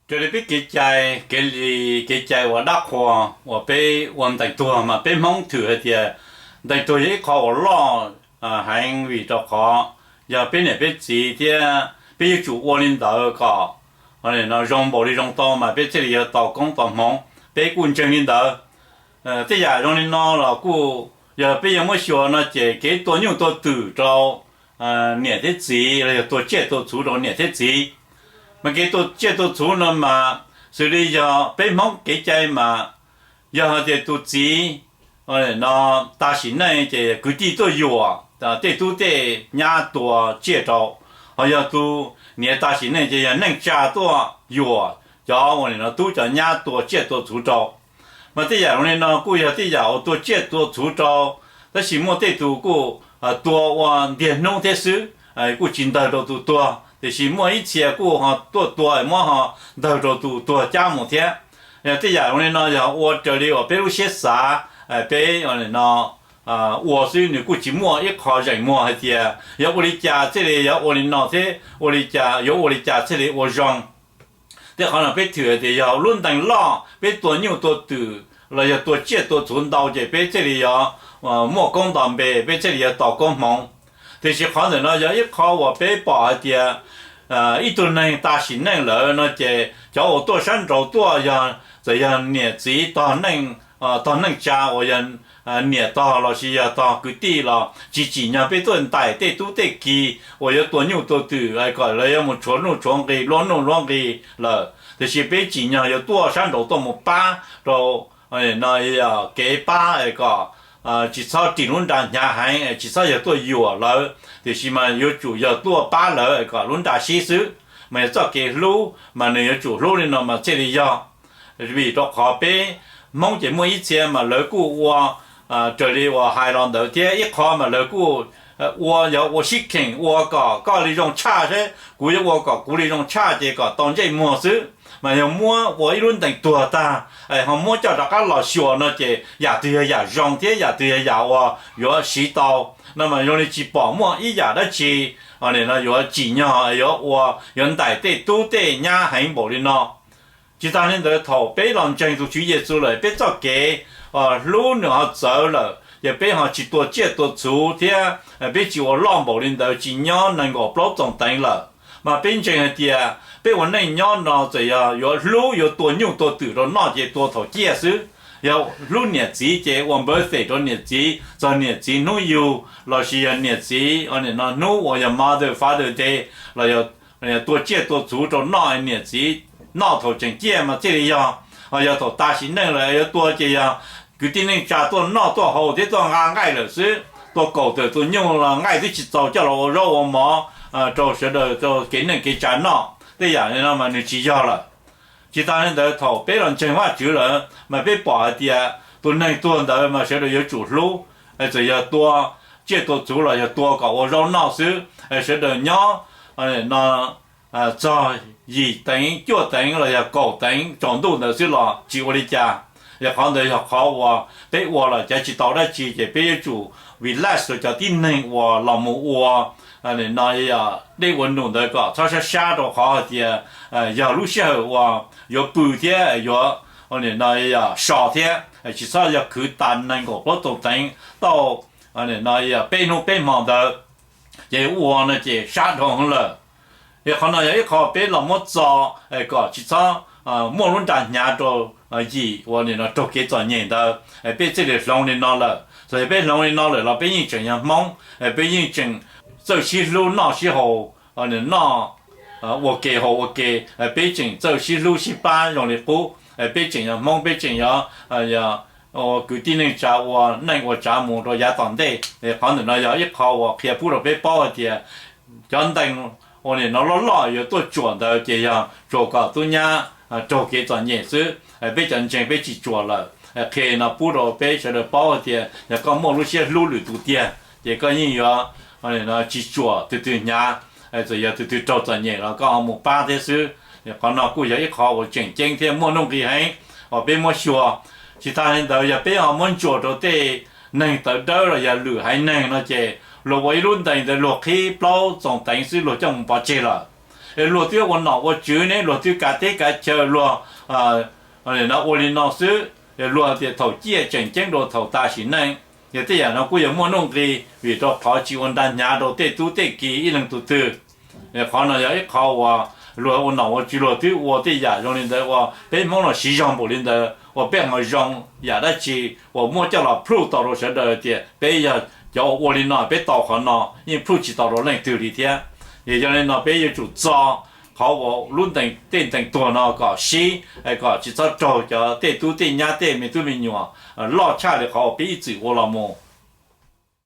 Raws li peb kev cai, kev li kev cai uas dab qhuas uas peb ua ntees tuag mas peb Hmoob thwm hais tias ntees tuag yog ib qho uas loj heev vim rau qhov yog peb niam peb txiv thiab peb yuav tsum ua li ntawd kom zoo npaum li zoo tau mas peb thiaj li yuav tau koob tau hmoov. Peb kuj ntseeg li ntawd. Tej yam zoo li no los kuj yog peb yuav muab xyuas no ces kev tua nyuj tua twm rau niam thiab txiv los yog tua tsiaj tua txhuv rau niam thiab txiv. Mas kev tua tsiaj tua txhuv no mas xws li yog peb Hmoob kev cai mas yog hais tias tus txiv no tag sim neej ces kwv tij tuaj yuam, tej tub tej nyab tua tsiaj rau. Ho yog tus niam tag sim neej ces yog neej tsa tuaj yuam cov uas nim no tub cov nyab tua tsiaj tua txhuv rau. Mas tej yam zoo li no kuj yog tej yam uas tua tsiaj tua txhuv rau, tab sis muaj tej tus kuj tua ua ntiag hnub thiab xwb, kuj tsis ntawg rau tus tuag, tiam sis muaj ib txhia kuj ho tuaj tua muab ho ntawg rau tus tuag cab mus thiab. Yog tej yam zoo li no yog ua raws li uas peb lub siab xav, peb no ua xwb, nws kuj tsis muaj ib qho zeem muag hais tias yog ua li cas thiaj li yog ua li no thiab ua li cas yuav ua li cas thiaj li ua zoo. Tej qhov no peb thwm hais tias yog lub ntees loj, peb tua nyuj tua twm los yog tua tsiaj tua txhuv ntau ces peb thiaj li yog muaj koob nto npe, peb thiaj li yog tau koob hmoov. Tiam sis qhov ntawm no yog ib qho uas peb pom hais tias ib tug neeg tag sim neej lawm no ces cov uas tuaj sab nraud tuaj yog txawm yog niam txiv tog neej tsa uas yog niam tog lossis yog tog kwv tij los tsis tsim nyog peb tuaj ntais tej tub tej ki uas yuav tua nyuj tua twm kom lawv yuav mus tshuav nuj tshuav nqi luab nuj luab nqi lawm, tiam sis peb tsim nyog yuav tuaj sab nraud tuaj mus pab rau no kev pab kom tsis txhob ris lub nra hnyav heev, tsis txhob yog tuaj yuam lawv, tiam sis mas yuav tsum yog tuaj pab lawv kom lub nra sib xwb. Mas yog txoj kev hlub mas nws yuav tsum hlub li no mas thiaj li yog. Vim rau qhov peb Hmoob ces muaj ib txhia mas lawv kuj ua raws li uas hais los ntawd thiab ib qho mas lawv kuj ua yog ua sib kheem ua kom koj li zoo tshaj seb kuv yuav ua kom kuv li zoo tshaj ces kom tau ntsej muag xwb. Mas yog muab ua ib lub ntees tuag tag ho muab coj rov qab los xyuas no ces yam twg yog yam zoo thiab yam twg yog yam uas yuav siv tau no mas zoo li tsis pom muaj ib yam dab tsi no yuav tsim nyog yuav ua yuav ntais tej tub tej nyab heev npaum li no. Tsis tas li ntawd thaum peb los ntseeg tus Tswv Yexus lawm peb txoj kev hlub nws ho txawv lawm ces peb ho tsis tua tsiaj tua txhuv thiab peb tsis ua loj npaum li ntawd tsis nyob nees nkaum plaub txoos teev lawm. Mas peb ntseeg hais tias peb ua neej nyob no txawm yog yuav hlub yuav tua nyuj tua twm rau noj ces tua thaum ciaj xwb. Yog hlub niam txiv ces ua birthday rau niam txiv txog niam txiv hnub yug lossis yog niam txiv nim no hnub uas yog Mother Father Day los yog tua tsiaj tua txhuv rau noj niam txiv noj thaum tseem ciaj mas thiaj li yog. Ho yog thaum tas sim neej lawm yuav tua ces yog kwv tij neej tsa tuaj noj tuaj haus thiab tuaj nqa nqaij lawm xwb. Tua kaum tawm tus nyuj los nqaij twb tsis txaus coj los ua zaub ua mov rau sawv daws rau kev neej kev tsa noj. Tej yam li no mas nws tsis yog lawm. Tsis tas li ntawd thaum peb los ntseeg Vajtswv lawm mas peb pom hais tias tus neeg tuag ntawd mas sawv daws yuav tsum hlub. Txawm yog tua tsiaj tua txhuv los yog tua kom ua zaub noj xwb, sawv daws nyob no txog yim teev cuaj teev los yog kaum teev tsaus ntuj ntawd xwb los tsis ua li cas. Yog qhov ntawd yog qhov uas peb ua los cav tsis tau dab tsi ces peb yuav tsum relax rau cov tib neeg uas los mus ua no dej ua num ntawd kom txhob sab sab rau qhov hais tias yog lub sij hawm uas yuav pw thiab yuav no so thiab tsis txhob yog khwv tas nees nkaum plaub txoos teev tau no peb hnub peb hmo ntawd ces ua no ces sab dhau lawm. Es qhov no yog ib qho peb los muab txo kom tsis txhob muaj lub nra hnyav rau yim uas nim no raug kev txom nyem ntawd, peb thiaj li hloov li no lawm. Txawm yog peb hloov li no lawm los peb yeej tseem yog Hmoob, peb yeej tseem txawj sib hlub noj sib haus, noj ua ke haus ua ke, peb tseem txawj sib hlub sib pab zoo li qub, peb tseem yog Hmoob, peb tseem yog kwv tij neej tsa ua neej ua tsav mus rau yav tom ntej. Qhov ntawm no yog ib qho uas qhia pub rau peb paub hais tias cov ntees uas nim no loj loj yuav tuaj tsuam ntawd ces yog tsuas kom tub nyab raug kev txom nyem xwb, peb cov ntseeg peb tsis tsuam lawm. Qhia no pub rau peb sawv daws paub hais tias yog koj muaj lub siab hlub lwm tus tiag ces koj yeej yuav tsis tsuam tus twg hnyav. Txawm yog tus twg raug txom nyem los koj ho mus pab thiab xwb. Qhov no kuj yog ib qho uas tseem ceeb thiab muaj nuj nqis heev uas peb muab xyuas. Tsis tas li ntawd yog peb ho muab ntsuas rau tej neeg tawv dawb los yog lwm haiv neeg no ces luag ua ib lub ntees ntawd luag qhib plaub txoos teev xwb luag coj mus pov tseg lawm. Luag twb ua nom ua tswv ne, luag twb kav teb kav chaw, luag ua li no xwb. Luag tias thaum ciaj tseem ceeb dua thaum tas sim neej. Yog tej yam no kuj yog muaj nuj nqis vim rau qhov tsis ua nra hnyav rau tej tub tej ki ib leeg tus twg. Qhov no yog ib qhov uas luag ua nom ua tswv luag twb ua tej yam zoo li ntawd uas peb Hmoob los siv zog npaum li ntawd uas peb ho zoo yam dab tsi uas muab coj los plhuj tau rau sawv daws tias peb yog cov uas ua li no peb tau qhov no, yeej plhuj tsis tau rau leej twg li thiab. Yog li no peb yuav tsum txo qhov uas lub ntees tej ntees tuag no kom sib, kom tsis txhob raug cov tej tub tej nyab tej me tub me nyuam loj tshaj li qhov uas peb ib txwm ua los mus.